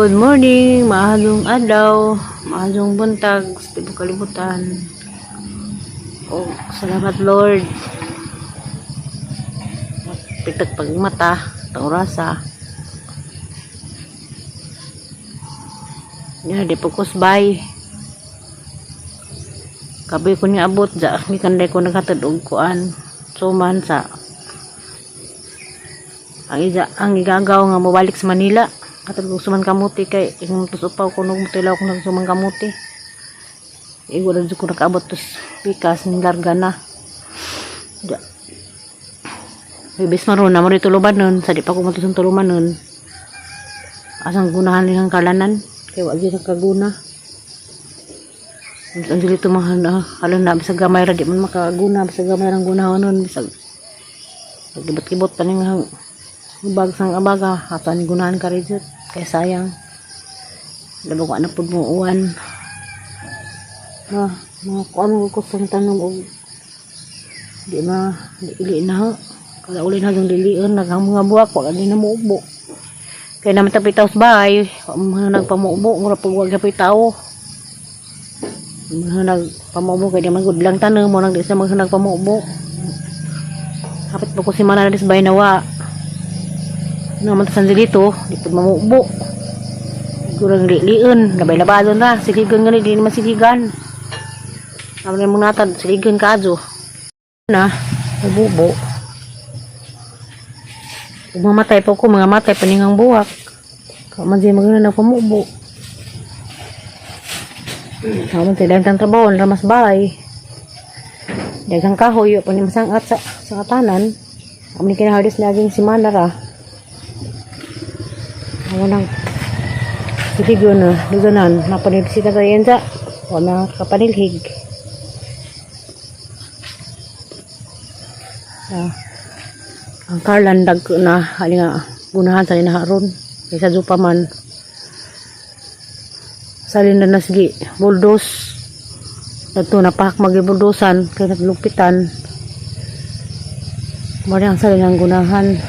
Good morning, maayong adlaw, maayong buntag sa tibuok kalibutan. Oh, salamat, Lord. Pitag pag mata, orasa. Ya, di po kusbay. Kabi ko niya abot, ja, gikan ko naghatod og kuan. Suman sa ang iga, ang igagaw nga mobalik sa Manila. Hatod og suman kamuti kay ingon tos upaw ko nung tilaw ko nag suman kamuti. Igo na jud ko nakaabot tos pikas ning larga na. Ja. Bibis maron na mo dito tulubanon sa di pa ko mo sa tulubanon. Asang gunahan nilang kalanan kay wa gyud kaguna. Ang dito mga na halon na bisag gamay ra di man makaguna, bisag gamay rang gunahonon, bisag kibot-kibot pa ning bag sang abaga ato ni gunahan ka rin kay sayang. Labo ko na pud mo uwan. Ah, mga kuan ko sang tanong og di ma ili na ho. Kada uli na yung lilion naghang mga buwak wa di na muubo. Kay naman tapi taos bahay, wa man nagpamuubo, mura pag wa gyud tao. Mga nagpamuubo kay di man gud lang tanom mo nang di sa mga nagpamuubo. Hapit pa ko si mana na sa bahay na wa. Naman ta dito, di pud mamuubo. Kurang lilion, labay-labadon ra, siligan gani di naman siligan. Naman mo natad, siligan kaadyo. Na, ububo. Kung mamatay po ko, mga matay paningang buwak. Kaman siya magana na pamubo. Kaman sila ang trabaho, ramas bahay. Daghang kahoy, pa ni masangat sa katanan. Kami ni kinahardis na aging si Manara. Ako nang siligyo na, luganan, napanibisita tayo yan sa, wala kapanilhig. Ah, ang karlan dag na ali nga gunahan sa inaharon kaysa jupa man salin na nasgi buldos adto na pak magibuldosan kay naglupitan mo ang salin ang gunahan.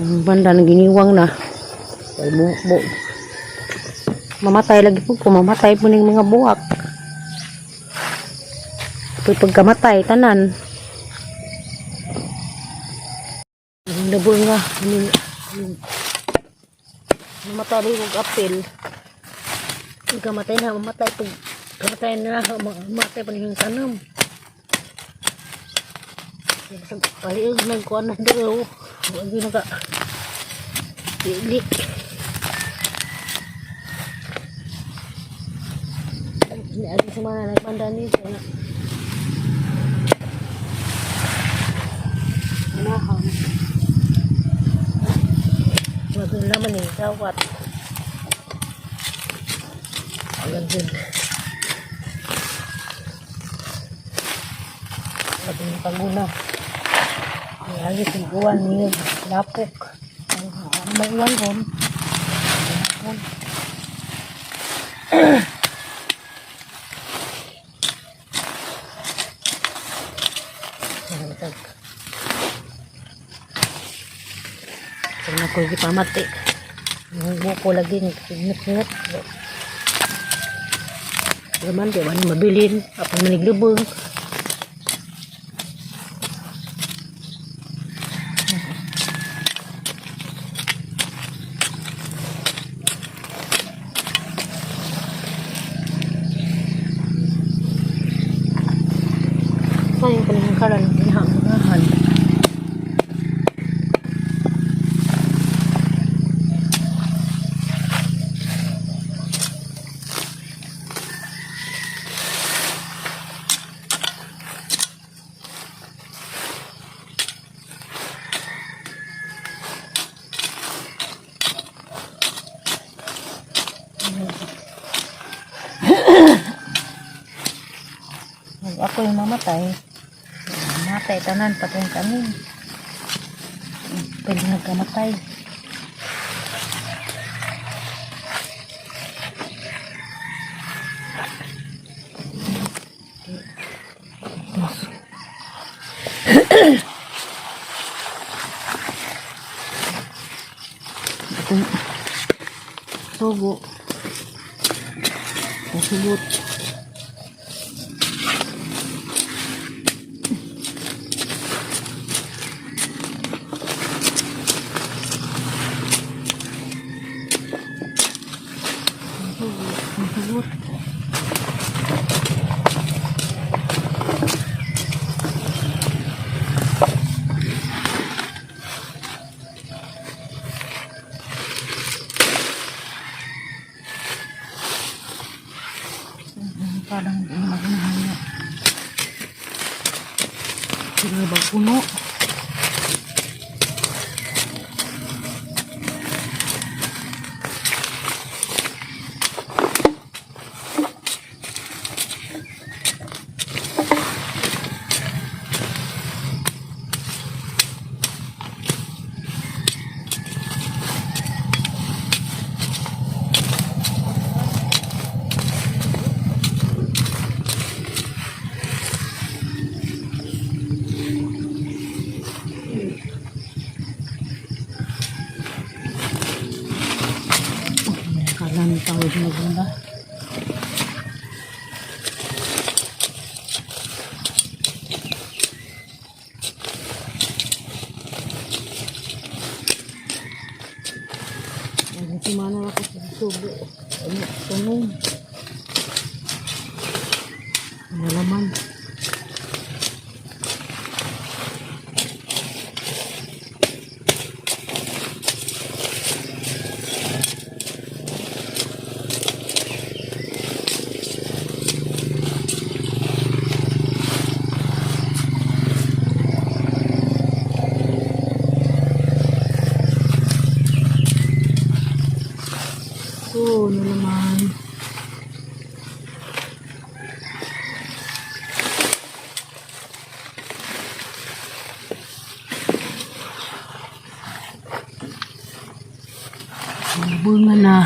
Ang banda ng giniwang na kay bu, mamatay lagi po ko, mamatay po ning mga buwak. Pag pagkamatay, tanan. Ang labo nga. Mamatay rin og apel. Pagkamatay na, mamatay. Pag kamatay na, mamatay pa niyang tanam. Paliog nagkuhan na daw. Huwag yun naka. Dili. Hindi ating sa mga nagbanda nito. Anahan. Wag naman eh, dawat. Agad din. Wag yung paguna. May agis yung uwan niyo. Lapok. Ang may uwan ron. Hapon. Ang Kung ako gipamati. Yung buko lagi nagsingot-ngot. Naman, di ba ni mabilin? Apang maniglubong. Sayang pa ng karan, hinahangahan. Ako yung mamatay. Mamatay tanan patay kami. Pwede nagkamatay. Sugo. Ang sugot. Ang sugo. Ang sugot. Parang magunahan niya. Sila ba puno? Kala ni tawag maganda. Sumana ako sa subo. Ano, tunong. Ano laman? Oh, ano naman? Bunga na.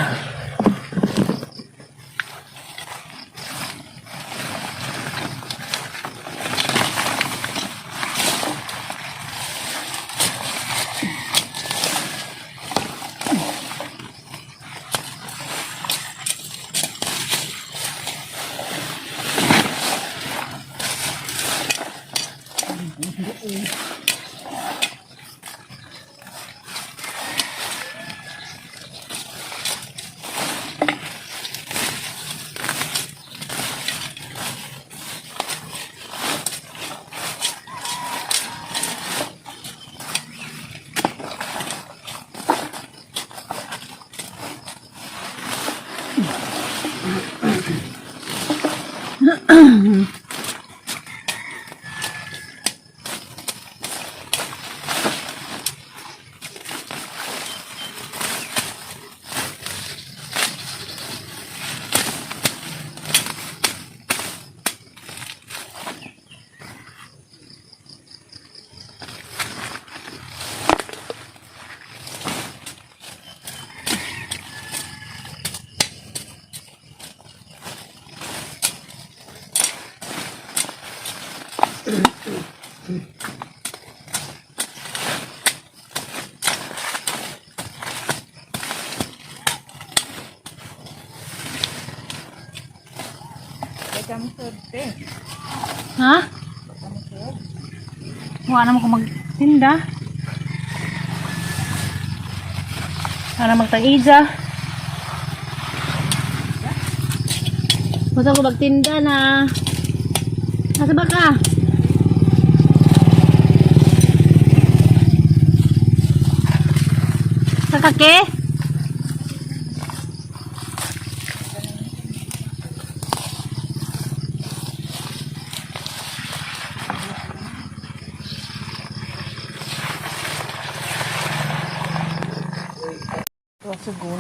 Ha? Wala naman ko magtinda. Para magtag-ija. Gusto ko magtinda na. Nasa baka? Sa kake? Siguro.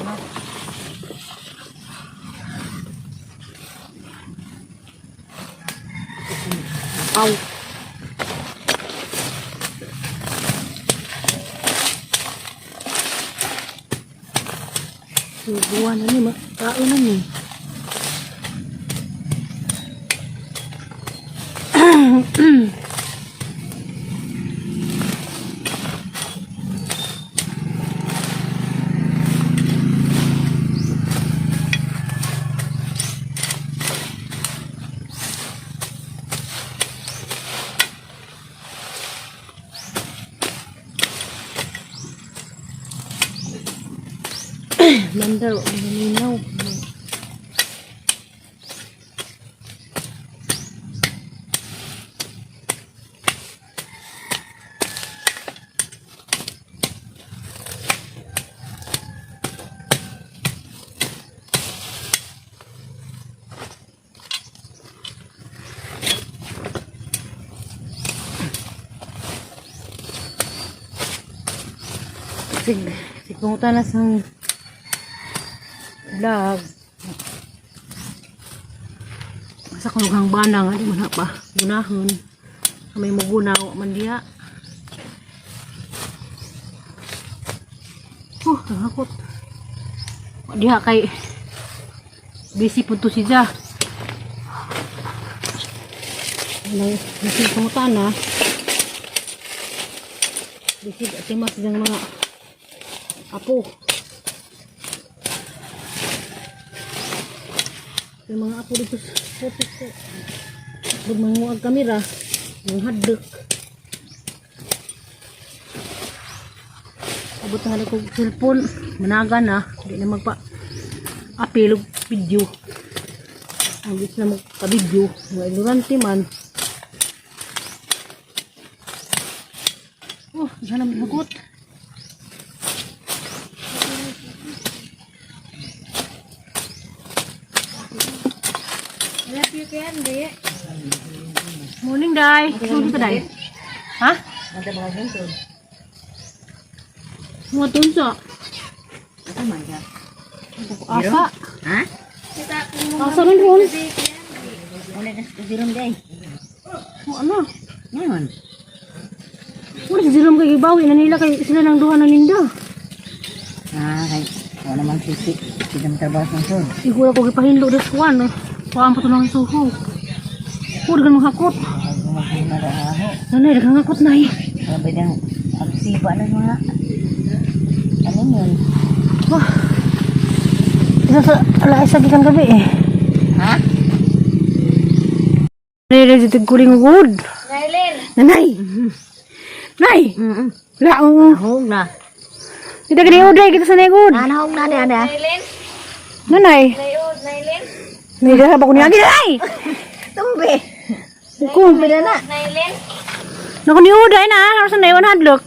Aw. Subuan na ni, makaon na ni. Nandar, wa man. Sig, sig na sa vlog. Sa kulughang banang, ano man na pa, gunahon. May muguna, wa man diha. Oh, takot. Wa diha kay busy po to si Ja. Ano, busy pangutana. Busy at mas diyang mga apo. Yung mga apo dito sa putik ko. Pag manguag kamera, yung hadlok. Abot na ko cellphone, managa na, hindi na magpa apil og video. Ang gusto na magpa-video, mga ignorante man. Oh, diyan na magot. Morning, Day. Morning ka, Day. Ha? Mga tunsa. Asa? Ha? Asa rin ron? Wala na sa zirom day. O, ano? Ngayon. Wala si Jerome kay gibawi na nila kay sila nang duha na ninda. Ah, kay wala man sisi. Sidang trabaho sa sud. Siguro ko gipahinlo des kuan. Eh. Kuan pa to ng suho. Puro gan mga hakot. Nanay, daghang hakot na eh. Sabi dang agsiba na mga ano yun? Wah. Isa sa ala isa gikan gabi eh. Ha? Nanay, dito kuling good. Nanay. Nay. Lao. Nahog na. Dito gani uday kita sa negod. Ah, nahog na di ada. Nanay. Nay, dara ba ko niya nay? Tumbi. Ko. Tumbi na na. Nako ni uday na, haros na iwan hadlok.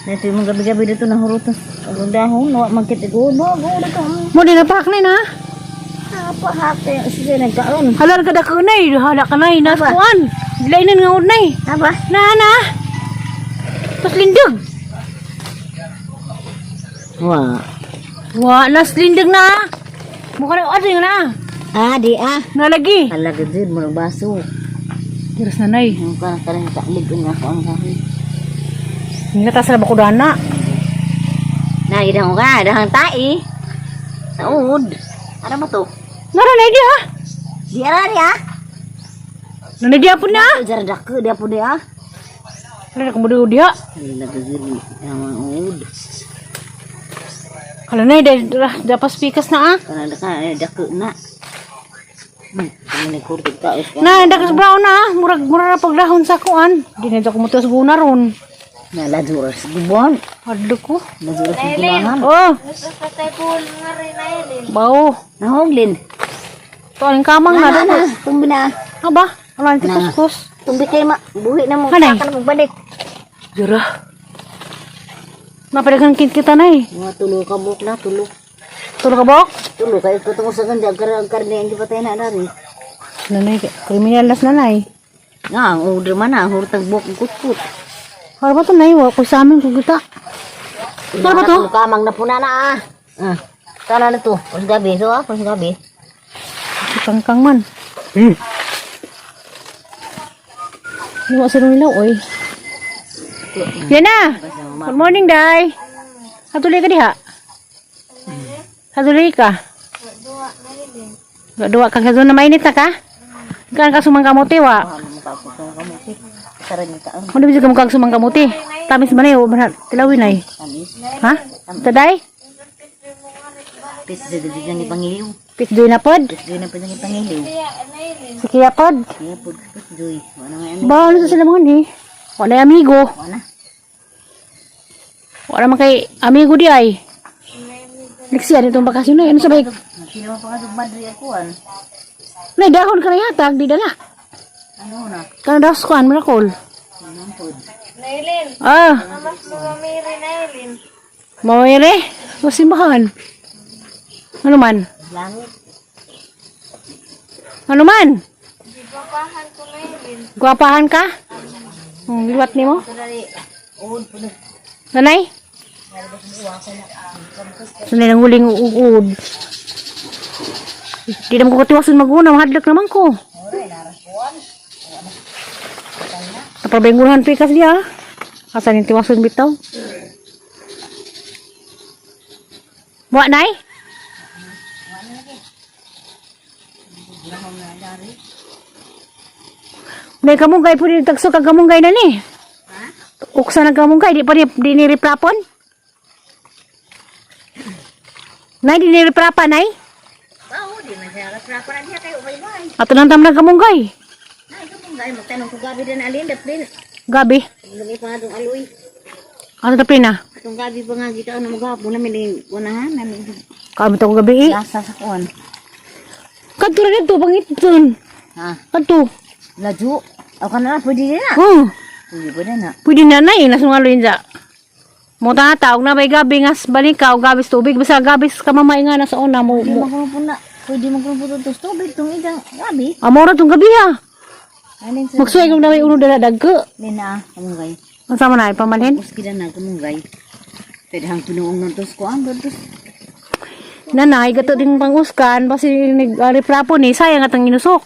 Dito yung gabi-gabi dito nahurutos. Ang dahon, wa magkit go no, go na ka. Mo di napak na na. Apa hate siya nagkaon. Halar ka dako nay, hala ka nay, nas kuan. Dilainan nga unay. Aba? Na na. Tas lindog. Wa. Wa nas lindog na. Mukha na adto na. Ah, di ah. Nalagi. Hala gud mo baso. Tiras na nay. Ang ka karang talig nga ako ang kahoy. Nila sa bakudana. Na idang ka, dahang tai. Sa uod. Ano mo to? Nara na dia. Di ara di ah. Nanay dia pun na. Jar dake dia pun dia. Hala na kumudo dia. Hala gud ang uod. Hala nay dai dapat pikas na ah. Kana daka dake na. Kami nagkurtig ta. Na dakas brown na ah. Murag murag na pagdahon sa kuan. Di na ko mutuas guna ron. Na lazuras gubon. Hadlok ko. Lazuras gunahan. Oh. Bao. Nahoglin. To ang kamang na. Na na, tumbi na. Aba, wala ni Na. kuskus. Tumbi kay ma, buhi na mo. Hanay. Saka na magbalik. Jura. Mapadagan kit kita na eh. Mga tulo ka buk na, tulo. Tulo ka bok? Tulo kay ko tungo sa ganda kar karne ang gipatay na dari. Nanay, kriminal nas nanay. Nga, ang order man na, hurtag buk kutkut. Para ba to nay? Wa ko sa amin kung kita. Para ba to? Kamang na puna na ah. Ah. Kana na to. Pas gabi so ah, pas gabi. Kangkang man. Ano sa nila oy? Yan na. Good morning, Day. Hatuloy ka diha. Hatuloy ka. Duwa ka ka na mainit na ka? Kan ka sumang kamote wa. Ano mo ka ko kamuti. Karan ka ang Ano bisa ka mukha sumang kamote? Tamis man eh, wa man tilawin ay. tamis. Ha? Taday? Pis sa dito ni pangiliw. Pitdoy na pod. Pis na pa ni pangiliw. Si Kia pod. Kaya pud pis joy. Wala nga ano. Ba, ano sa sila mga ni? Wala na amigo. Wala. Wala man kay amigo di ay. Next year itong bakasyon na. Ano sa bay? Sino pa nga madri akuan? Nay dahon ka na yatag di dala. Ano na? Kanang daw kuan miracle. Nampod. Nailin. Ah, Amas mamamiri, Nailin. mawere. Sa simbahan. Ano man? Langit. Ano man? Gipapahan ko, Nailin. Gwapahan ka? Liwat nimo? Dali. Uod po na. Nanay? Sanay nang huling uod. Di naman ko katiwasan maguna, mahadlok naman ko. Napabengunahan pikas diya. Asa ni tiwason bitaw? Wa nay? Nay kamunggay po din tagso kag kamunggay na ni. Uksa na kamunggay di pa ni di ni riprapon. Nay di ni riprapa nay. Bao di man siya kasra pa diha kayo ubay-bay. Ato nang tam na kamunggay. Ay kamunggay magtanong ko gabi din alin daplin. Gabi. Gabi pa nga dong aloy. Ano tapin na? Atong gabi pa nga gitaon na magahapon namin din unahan namin. Kamot ako gabi eh. Lasa sa kuan. Kadto ra dito pangitun. Ha? Kadto. Laju. Ako kana na pwede na. Oh, Pwede pwede na. pwede na nay nasungalo inja. Mo tataw na may gabi ngas balikaw gabi sa tubig basta gabi sa kamamay nga nasa una mo. Pwede Mo. magkumpo na. Pwede magkumpo to tubig tong idang gabi. Amora tong gabi ha. Alin sa Magsuway kung na may uno dala dagko. Lina kamunggay. Ang sama na pamalhin. Uski na kamunggay. Pwede hang tinuong nun tos kuan doon tos. Nanay gato ding panguskan basi nag riprapo ni sayang atang inusok.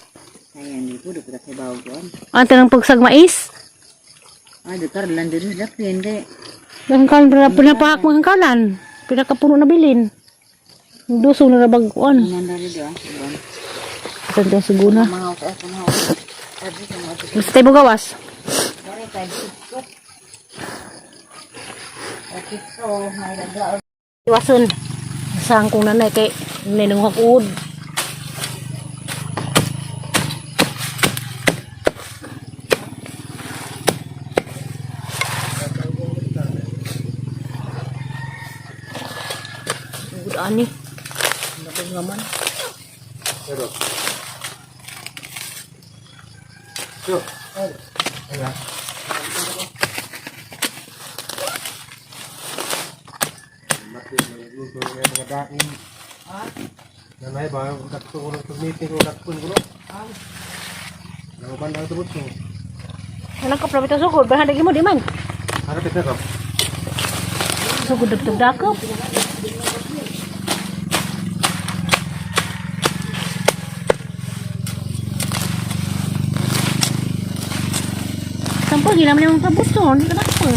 Ayan, di po, di po tayo bawag kuan. Ang tanang pagsag mais. Ah, di karlan dito sa daplin kay. Dangkal pinapak mga kalan. Pinakapuno na bilin. Duso na rabag kuan. Ano na dito ah. Kuan. Santo siguna. Mga ako mga ako. Sabi ko mga Basta tayo bugawas. Sorry, kay Kitso. Kitso, may lagaw. Iwason. Saan kong nanay kay ninunghak uod. Uod ani. Nakong naman. Pero. Yo. Ayan. Magluto ng mga daing. Nanay ba, dakto ko ng meeting ko, dakto ko no. Nanguban lang tubot ko. Anong ka prabito sugod? Bahan lagi mo di man. Harap ito ko. Sugod dagtag dakop. Sampol, gila man yung pabusto. Hindi ka dakpon.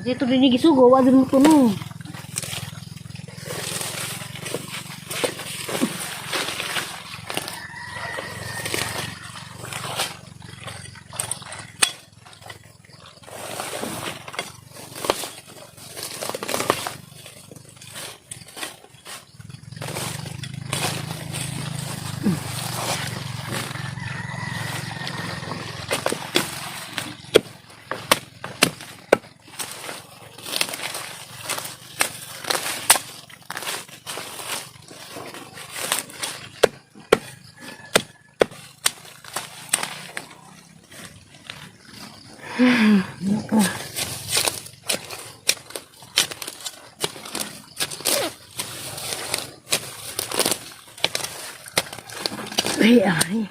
Dito din ni gisugo, wa din mo tuno. Ay, ay.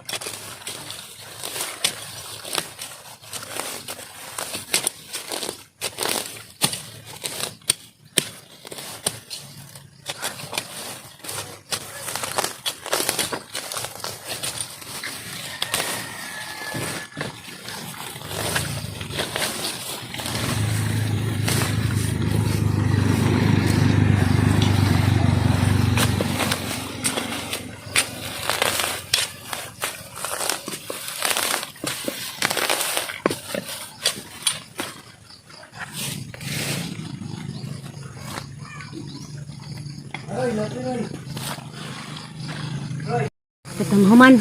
Ang human.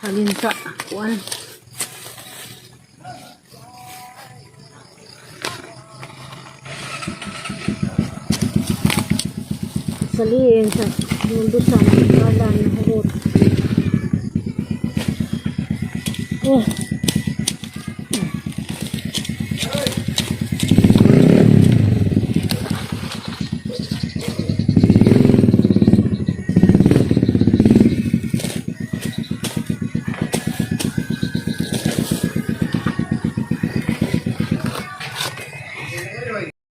Halin sa kuan. Saliin sa mundo sa mga na hugot. Oh.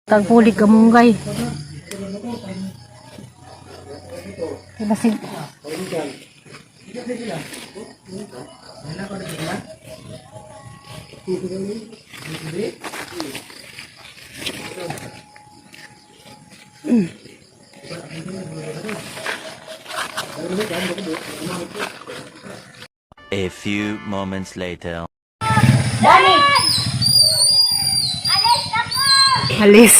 Tagpulig kamunggay. Basig. A few moments later. Alis.